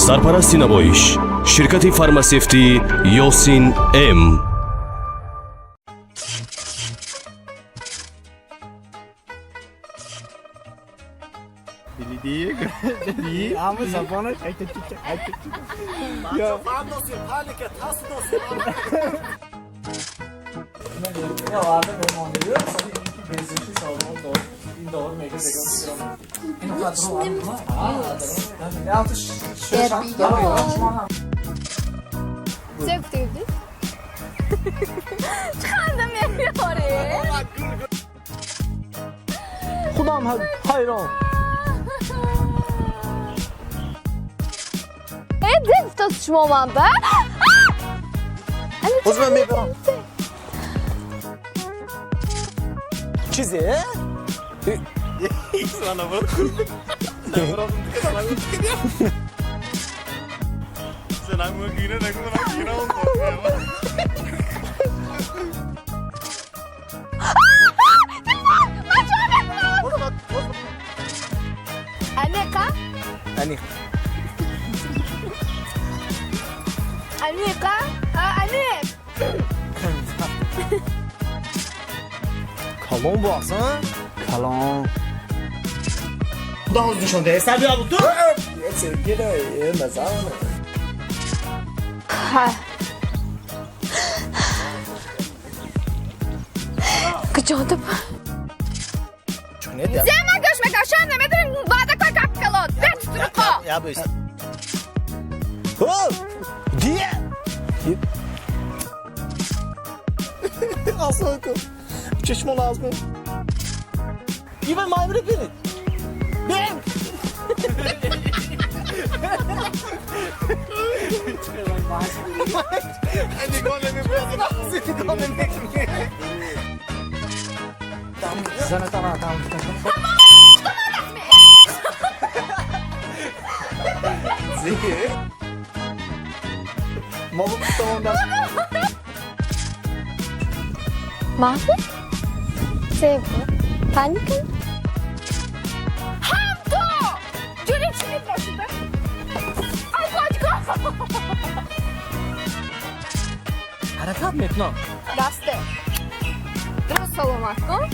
Сарпарасти намоиш ширкати фармасевтӣ Ёсин М. Ҳама забонаш. Чӣ гуфта будӣ? Чӣ ханда меёрӣ? Худам ҳайрон. Э, дид гуфтаст шумо ман ба? Боз ман мебарам. Чизе? Аниқа? Аниқ. Аниқа? Аниқ. Калон бо аслан? Калон. Худо нишон деҳ. Сабия бу ту? Ҳа. Куҷо Чунед? Зема гӯш мекашам, намедонем ваъда кор гап калон. Бер тутуруқо. Я бис. О! Дия! Аслан ку. Чашмон аз мен. Иван маймури бинед. Бем! Нигоҳ намекунӣ. Мо бутонда. Мафи? Себо? Паника? Ҳам ту! Ҷури чӣ мепошида? Ай, бачка! Ҳаракат мекунам. Дасте. Дуруст, саломат кун.